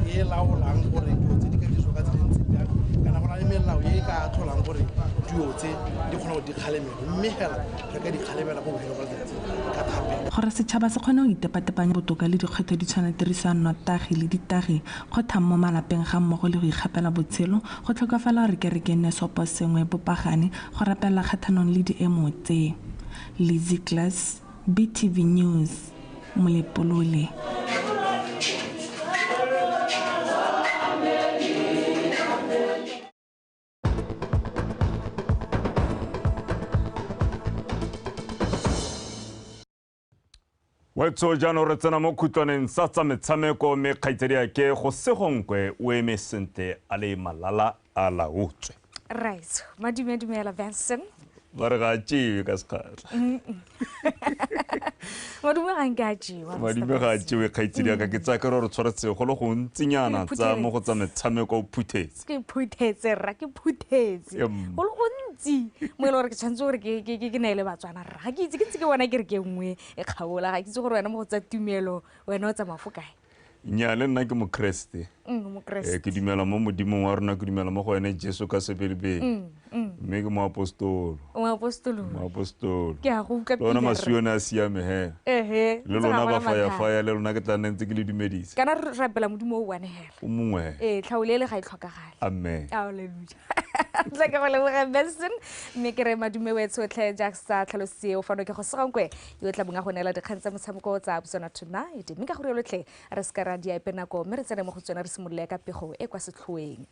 e e laolang gore dilo tse di ka dirisiwa ka tsela e ntseng jang, kana go na le melao e e ka tlholang gore dilo tse di kgona go di kgalemela, mme fela re ka di kgalemela ko bofelong ba letsatsi ka thapelo. Gore setšhaba se kgone go itepatepanya botoka le dikgwetlho di tshwana tiriso ya nnotagi le ditagi, kgothang mo malapeng ga mmogo le go ikgapela botshelo, go tlhokafala gore kereke e nne seopo sengwe bopagane go rapela kgatlhanong le diemo tse. Lizzy Glass, BTV News, Molepolole. Wetso jaanong re tsena mo khutlwaneng sa tsa metshameko mme kgaitsedi ake go Segonkwe o eme sentle a le malala a laotswe. Right, madume dumela Benson. Ba re ga a tšewe ka sekgatlha. Madume ga nke a tšewa. Madume ga a tšewe kgaitsedi aka, ke tsaya kere gore tshwaretse go le gontsinyana tsa mo go tsa metshameko o phuthetse. Ke phuthetse rra, ke phuthetse. Go le gontsi mo e le gore ke tshwanetse gore ke neele Batswana rra. Ga ke itse, ke ntse ke bona ke re ke nngwe e kgaola, ga ke itse gore wena mo go tsa tumelo wena o tsamaya fo kae. Nnyaa, le nna ke mokreste. Mokreste. Ke dumela mo Modimong wa rona, ke dumela mo go ene Jesu ka sebelebele. Mme ke moapostolo. Moapostolo. Moapostolo. Ke a go utlwa Le ona pila, rra. masione a siame he. Ehe, Le ntse lona ga ba gona mathata. faya-faya, le lona ke tla nna ntse ke le dumedisa. Kana re rapela Modimo o one hela. O mongwe he. Ee, tlhaolele ga e tlhokagale. Amen. Hallelujah. Tla ke go leboga Benson, mme ke re madume wetsho tlhe jaaka sa tlhaloseo fano ke go Segonkwe yo tla bong a go neela dikgang tsa motshameko tsa Botswana Tonight. Mme ka gore lotlhe re se ka ra di epe nako, mme re tsene mo go tsone re simolole ka pego e kwa setlhoeng.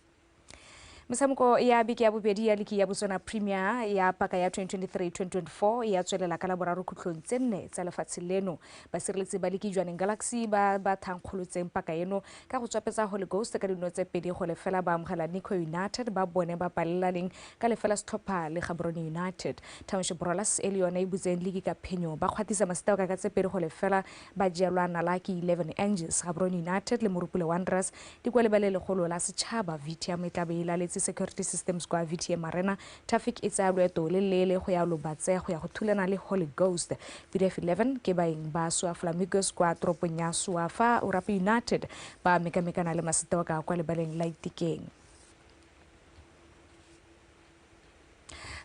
Metshameko ya beke ya bobedi ya liki ya Botswana Premier ya paka ya 2023-2024 ya tswelela ka laboraro khutlong tse nne tsa lefatshe leno. Basireletsi ba liki Jwaneng Galaxy ba ba thankgolotseng paka eno ka go tswapetsa Holy Ghost ka dino tse 2-0 ba amogela Nico United ba bone ba palelaneng ka lefela setlhopha le Gaborone United. Township Rollers e le yone e butseng liki ka phenyo ba kgwathisa Masitaoka ka tse 2-0 ba jeelwa nala ke 11 Angels. Gaborone United le Morupule Wanderers di kwa lebale legolo la setšhaba. VTM e tla be e laletse Security Systems kwa VTM Arena. Traffic e tsaya loeto le leele go ya Lobatse go ya go thulana le Holy Ghost. PDF 11 ke baeng ba Soa Flamingos kwa toropong ya Soa, fa Orape United ba mekamekana le Masitaoka kwa lebaleng la Itikeng.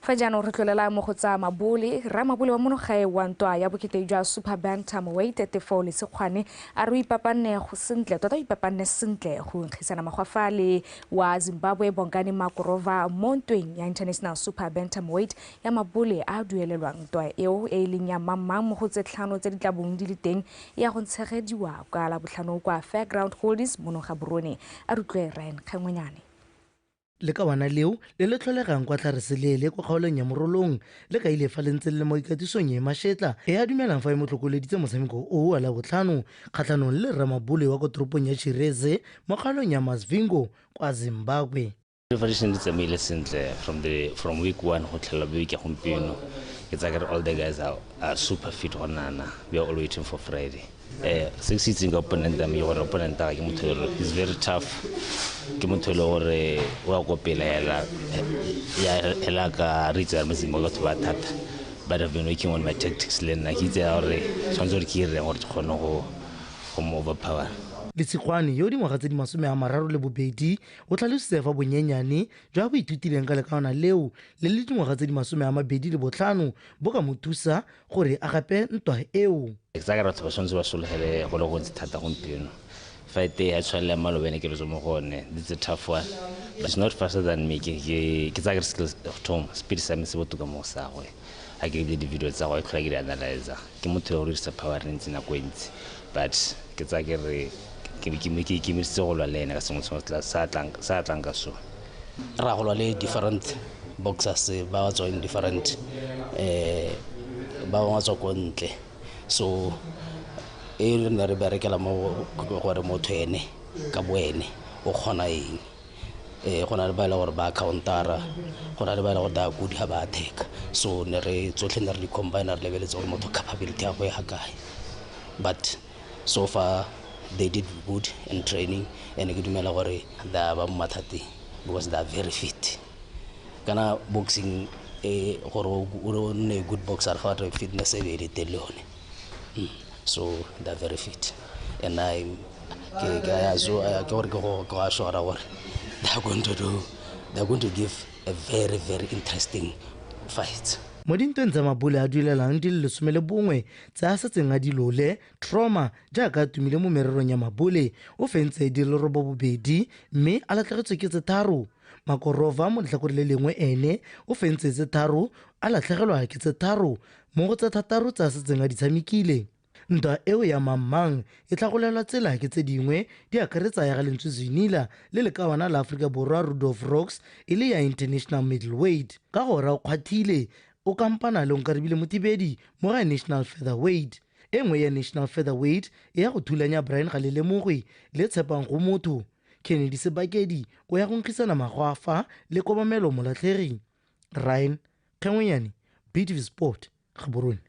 Fa jaanong re tlolela mo go tsa mabole, ramabole wa monogae wa ntwa ya bokete jwa Super Bantamweight Tefo Lesekgwane a re o ipapanne go sentle tota o ipapanne sentle go nkgisana magwafa le wa Zimbabwe Bongani Makorova mo ntweng ya International Super Bantamweight ya mabole a duelelwang. Ntwa eo e leng ya mamang mo go tse tlhano tse di tla bong di le teng ya go ntshegediwa ka Labotlhano kwa Fairground Holdings mono Gaborone. A re utlwe Ryan Kgangwenyane. Lekawana leo le le tlholegang kwa Tlhareseleele kwa kgaolong ya Morolong le kaile fa le ntse le le mo ikatisong e mašetla e a dumelang fa e mo tlhokoleditse motshameko o wa Labotlhano kgatlhanong le ramabole wa kwa toropong ya Chiredzi mo kgaolong ya Masvingo kwa Zimbabwe. Preparation di tsamaile sentle from week 1 go tlhela week ya gompieno. Ke tsaya all the guys are super fit go nana. We are all waiting for Friday. Se se itseng ka opponent ya me ke gore opponent ke motho is very tough. Ke motho le gore o a kopela hela ya hela ka re itse mo Zimbabwe batho ba thata. But I've been working on my tactics le nna ke itse gore tshwanetse gore ke ireng gore ke kgone go mo overpower. Letshikgwane yo dingwaga tse di 32 o tlhalositse fa bonyenyane jwa bo ithutileng ka lekawana leo le le dingwaga tse di 25 bo ka mo thusa gore a gape ntwa eo. Ke tsaya batho ba tshwanetse ba sologele go le gontsi thata gompieno. Fight e ya tshwanela malobene ke re mo go one. It's a tough one. But it's not faster than me. Ke tsaya skills tom speed sa me se botoka mo sa gwe. A ke di video tsa go tlhola ke di analyzer. Ke motho yo o dirisa power ntsi nako e ntsi. But ke tsaya ke re ke ikemisitse go lwa le ene ka sengwe sa tlang ka so. Ra go lwa le different boxers ba ba tswang different ba bangwe ba tswa ko ntle. So e re ne re berekela mo gore motho ene ka bo ene o kgona eng. Go na le ba e leng gore ba countera, go na le ba e leng gore ba good ha ba attack. So ne re tsotlhe ne re di combine re lebeletse gore motho capability ya gagwe e ga kae. But so far they did good in training and ke dumela gore they are ba mo mathateng because they are very fit. Kana boxing gore o nne good boxer ga re fitness e be le teng le yone. So they are very fit and I'm ke gore ke go assure gore they are going to give a very very interesting fight. Mo dintweng tsa mabole a duelelang di le 11 tse a setseng a dilole, Trauma jaaka a tumile mo mererong ya mabole o fentse di le 92 mme a latlhegetswe ke tse 3. Makorova mo letlhakore le lengwe ene o fentse tse 3 a latlhegelwa ke tse 3 mo go tse 6 tse a setseng a di tshamekile. Ntwa eo ya mamang e tlhagolelwa tsela ke tse dingwe di akaretsa ya ga Lentswe Zwinila le lekawana la Aforika Borwa Rudolf Rocks e le ya International Middleweight. Ka gora o kgwathile o kampana le Onkarabile Motibedi mo ga National Featherweight. E nngwe ya National Featherweight e ya go thulanya Brian Galelemogwe le Tshepang go motho. Kennedy Sebakedi o ya go nkgisana magwafa le Kobamelo Molatlhegi. Ryan Kgengwenyane, BTV Sport, Gaborone.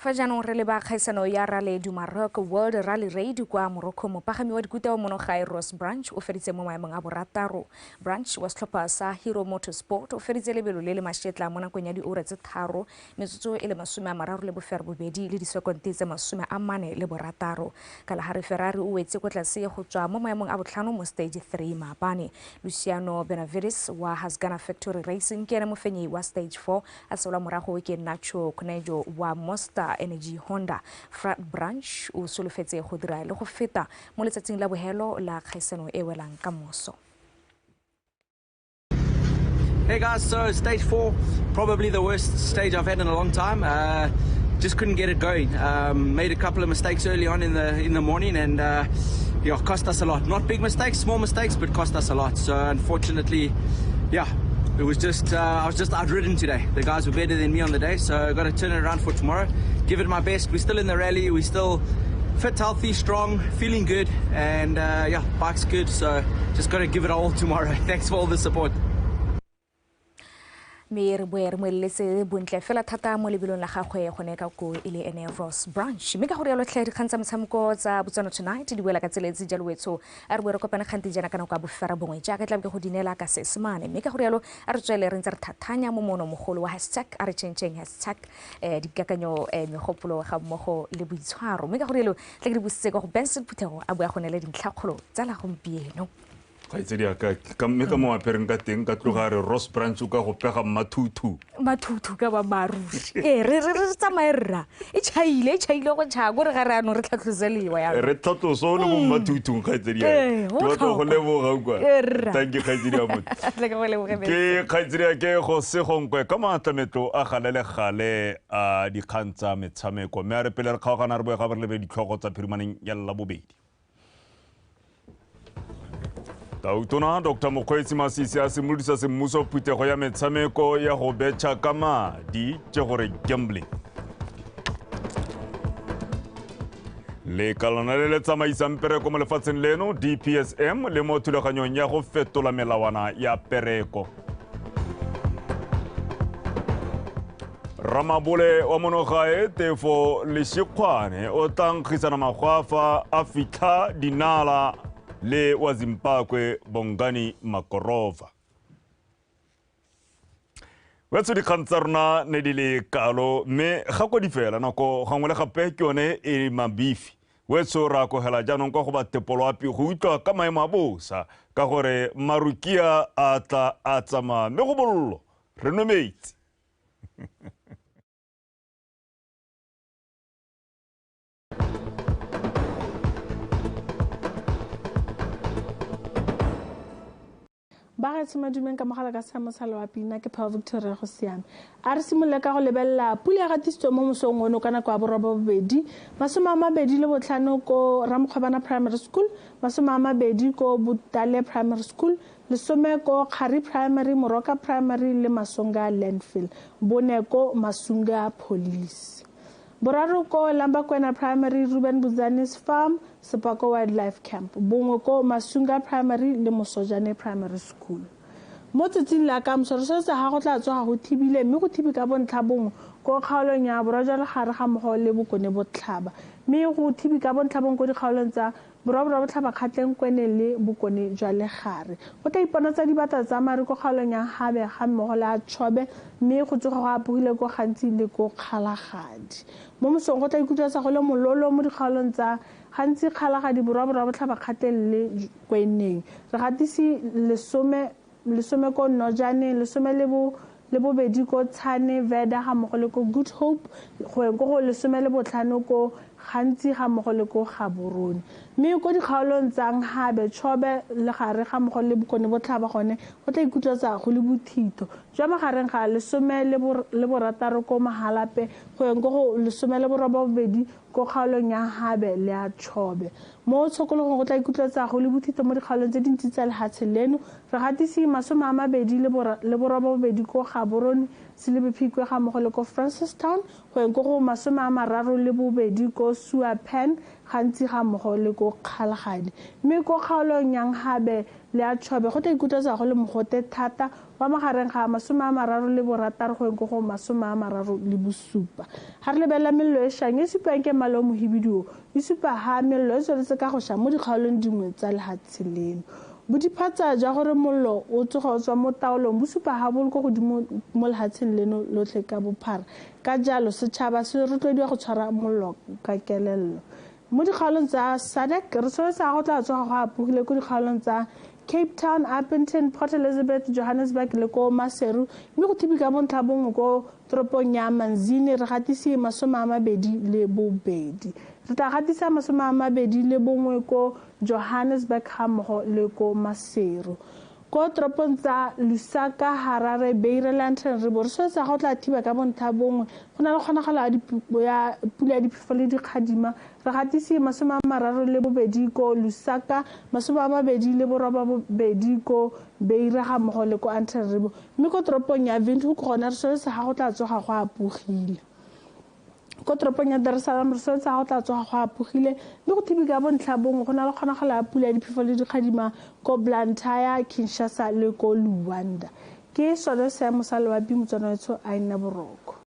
Fa jaanong re leba kgaisano ya Rally du Maroc World Rally Raid kwa Morocco, mopagami wa dikuta wa monogae Ross Branch o feditse mo maemong a borataro. Branch wa setlhopha sa Hero Motorsport o feditse lebelo le le mašetla mo nakong ya diura tse 3 metsotso e le 38 le disekonte tse 46. Kalahari Ferrari o wetse kwa tlase go tswa mo maemong a botlhano mo stage 3 maabane. Luciano Benavides wa Husqvarna Factory Racing ke ene mofenyi wa stage 4 a solwa morago ke Nacho Conejo wa Monster Energy Honda. Fra Branch o solofetse go dira le go feta mo letsatsing la bohelo la kgaisano e welang ka moso. Hey guys, so stage 4, probably the worst stage I've had in a long time. Just couldn't get it going. Made a couple of mistakes early on in the morning and yeah, cost us a lot. Not big mistakes, small mistakes, but cost us a lot. So unfortunately, yeah, it was just I was just outridden today. The guys were better than me on the day, so I got to turn it around for tomorrow. Give it my best. We're still in the rally. We're still fit, healthy, strong, feeling good, and yeah, bike's good. So just got to give it all tomorrow. Thanks for all the support. Mme re boe re mo eleletse bontle fela thata mo lebelong la gagwe gone ka ko e le ene Ross Branch. Mme ka gore yalo tlhe dikgang tsa motshameko tsa Botswana Tonight di boela ka tseletse jalo wetsho. A re boe re kopane kgante jaana ka nako ya 9:30 jaaka tla be ke go dinela ka Seesemane. Mme ka gore yalo a re tswele re ntse re thathanya mo mono mogolo wa hashtag a re changeng hashtag dikakanyo megopolo ga mmogo le boitshwaro. Mme ka gore yalo tla ke di busitse kwa go Benson Phuthego a boa go nele dintlhakgolo tsa la gompieno. Kgaitsedi ya ka mme ka mo apereng ka teng ka tloga re Ross Branch o ka go pega mmathuthu. Mathuthu ka boammaaruri. Ee, re re re tsamaye rra. E tšhaile, e tšhaile go tšhaya ko re ga re anong re tlhatloseliwa ya. Re tlhatloso le bo mmathuthung kgaitsedi ya. Ee, Ke batla go leboga kwa. Ee, rra. Thank you kgaitsedi ya motho. Tla ke go leboge Ke kgaitsedi ya ke go segonkwe ka maatlametlo a gale le gale a dikgang tsa metshameko mme a re pele re kgaogana re boe gape re lebe ditlhogo tsa phirimaneng ya Labobedi. Tautona Dr. Mokgweetsi Masisi a simolodisa semmuso phuthego ya metshameko ya go betšha ka madi ke gore gambling. Lekalana le le tsamaisang pereko mo lefatsheng leno DPSM le mo thulaganyong ya go fetola melawana ya pereko. Ramabole wa monogae Tefo Leshikgwane o tla nkgisana magwafa a fitlha dinala le wa Zimbabwe Bongani Makorova. Wetso dikgang tsa rona ne di le kalo mme ga ko di fela nako gangwe le gape ke yone e mabifi. Wetso ra akogela jaanong kwa go ba tepoloapi go utlwa ka maemo a bosa ka gore marukia a tla a tsamaya mme go bollo re nwe metsi. Ba gaetsho madumeng ka mogala ka seemo sa loapi, nna ke Pearl Victoria go siame. A re simolole ka go lebelela pula ya gatisitswe mo mosong ono ka nako ya 8:30, 25 ko Ramokgwebana Primary School, 20 ko Butale Primary School, 10 ko Kgari Primary, Moroka Primary le Masunga Landfill, 4 ko Masunga Police. 3 ko Lambakwena Primary, Ruben Buzanis Farm, Sepako Wildlife Camp. 1 ko Masunga Primary le Mosojane Primary School. Mo tsatsing la ka moso re solofetse ga go tla tsoga go thibile mme go thibe ka bontlha bongwe ko kgaolong ya borwa jwa legare ga mmogo le bokone botlhaba, mme go thibe ka bontlha bongwe ko dikgaolong tsa borwa borwa botlhaba Kgatleng Kwene le bokone jwa legare. Go tla iponatsa dibata tsa mare ko kgaolong ya Habe ga mmogo le a Chobe, mme go tsoga go apogile ko gantsi le ko Kgalagadi. Mo mosong go tla ikutlwetsa go le mololo mo dikgaolong tsa gantsi Kgalagadi, borwa borwa botlhaba Kgatleng le Kweneng. Re gatise 10 ko Nojane, 12 ko Tshane, Veda ga mmogo le ko Good Hope, go yeng ko go 15 ko gantsi ga mmogo le ko Gaborone. Mme ko dikgaolong tsa Habe, Chobe, legare ga mmogo le bokone botlhaba gone go tla ikutlwetsa go le bothitho jwa magareng ga 16 ko Mahalape, go yeng ko go 18 ko kgaolong ya Habe le ya Chobe. Mo tshokologong go tla ikutlwetsa go le bothitho mo dikgaolong tse dintsi tsa lehatshe leno. Re gatise 28 ko Gaborone, Selebi Phikwe ga mmogo le ko Francistown, go yeng ko go 32 ko Suapan, gantsi ga mmogo le ko Kgalagadi. Mme ko kgaolong ya Habe le ya Chobe go tla ikutlwetsa go le mogote thata wa magareng ga 36 go yeng ko go 37. Ga re lebelela mello e šang e supang ke mmala o mohibidu, e supa ha mello e tsweletse ka go ša mo dikgaolong dingwe tsa lehatshe leno. Bodiphatsa jwa gore mollo o tsoga o tswa mo taolong bo supa ha bo le ko godimo mo lehatsheng leno lotlhe ka bophara. Ka jalo setšhaba se rotloediwa go tshwara mollo ka kelello. Mo dikgaolong tsa SADC re solofetse go tla tsoga go apogile ko dikgaolong tsa Cape Town, Upington, Port Elizabeth, Johannesburg le ko Maseru, mme go thibi ka bontlha bongwe ko toropong ya Manzini re gatise 22. Re tla gatisa 21 ko Johannesburg ga mmogo le ko Maseru. Ko toropong tsa Lusaka, Harare, Beira le Antananarivo re solofetse go tla thiba ka bontlha bongwe go na le kgonagalo ya pula ya diphefo le dikgadima. Re gatise 32 ko Lusaka, 28 ko Beira ga mmogo le ko Antananarivo, mme ko toropong ya Windhoek gona re solofetse ga go tla tsoga go apogile. Ko toropong ya Dar es Salaam re solofetse go tla tsoga go apogile mme go thibi ka bontlha bongwe go na le kgonagalo ya pula ya diphefo le dikgadima ko Blantyre, Kinshasa le ko Luanda. Ke sone seemo sa loapi, motswana wetsho a nne boroko.